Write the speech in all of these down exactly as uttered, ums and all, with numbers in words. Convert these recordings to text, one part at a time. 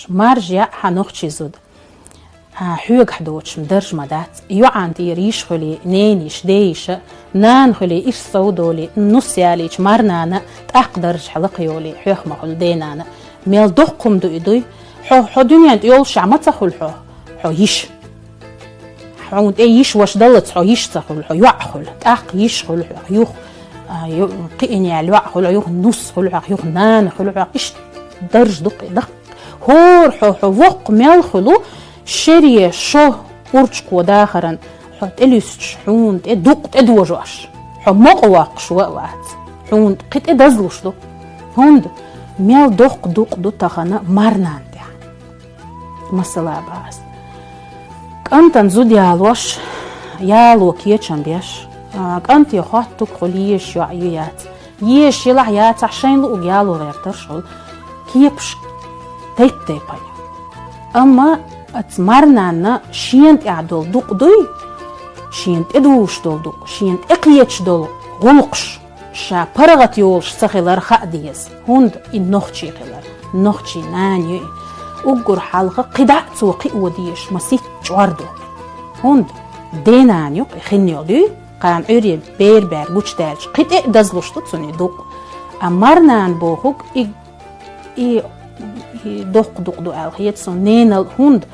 Маржа яӀ хьа нохчий зуда. А, хьоьгахь доцуш дарж ма дац. ЙоӀан тӀера йиш хуьлий, ненайиш, дейиша, нана хуьлий, ирс сов долий, нус ялийча марнана, тӀаккха даржехь лакха йолий, хьоьх ма хуьлу денана. Мел доккха хӀума ду и дуй? Хьо, хьо дуьнен тӀе йолушехь ма ца хуьлу хьо, хьо йиш. Хьуна тӀе йиш ваша даллалц хьо йиш ца хуьлу, хьо йоӀ хуьлу. ТӀаккха йиш хуьлу хьох, юха, а, ю-, кхиъна яьлла йоӀ хуьлу, юха нус хуьлу хьох, юха нана хуьлу хьох. Иштта дарж ду-кх и даккха. ХӀора хьо, хьо воккха мел хуьлу, шере шо урчакхо дахаран хьо тӀелуьстуш, хьуна тӀе дукъ тӀедожош, хьо мукъа воккхуш ва а вац, хьуна кхин тӀе дазлуш ду. ХӀунда мел доккха дукъ ду тахана марнана тӀехь. Масала бахьа ас. КӀантана зуда ялош, яло кечам беш, а, кӀанте хоттуг хуьлу езаш йоӀ ю яц. Езаш елахь яцахь, шайна луъург яло гӀертарш хуьлу, кепаш тайп-тайпана ю. Амма аца марнанна шена тӀехь долу дукъ дуй, шена тӀедужуш долу дукъ, шена тӀекхеташ долу гӀуллакхаш, ша паргӀат йолуш ца хилар хаа деза, хӀунда и нохчий хилар, нохчий нана ю и. Уггар хьалха кхидӀа а цо кхио дезаш, масийтта чкъор ду. ХӀунда денана ю-кх и хин йолу дуй, кхана Ӏуьйре бер бер гучудаьлча, кхин тӀе а дазлуш ду цунна и дукъ. А марнана бохург и, и, и доккха дукъ ду аьлла хета суна ненал, хӀунда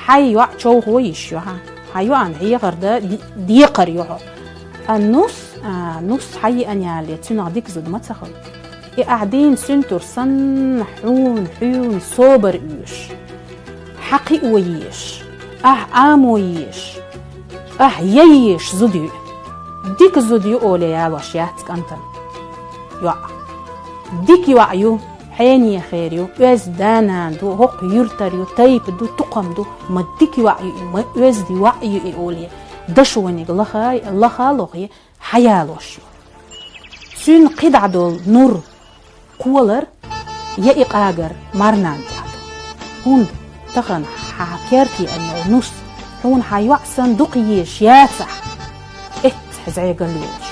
хьайн йоӀ човхо йиш ю хьан. Хьан йоӀан хьехар дан де-, декхар ю хьо. А нус, а, нус хьан еана ялале, цуьнах дика зуда ма ца хуьлу. И ахь дийна синтур санна хьуна, хьуна собар оьшуш, хьан кхио езаш, ахь Ӏамо езаш, ахь яй езаш зуда ю. Дика зуда ю олий ялош яц кӀантана йоӀ. Дика йоӀ ю, хьенехера ю, оьзда да-нана ду, хӀокху юьртара ю, тайпа ду, тукхам ду, ма дика йоӀ ю и, ма оьзда йоӀ ю и олий, дашониг лаха, лаха а лохий, хьан ялош ю. Цуьнан кхидӀа долу нур, кхолар я и къагар марнана тӀехь ду. ХӀунда тахана хьан керте а йолу нус, хьуна хьан йоӀ санна дукха езаш яцахь, эццахь зӀе галъйолуш,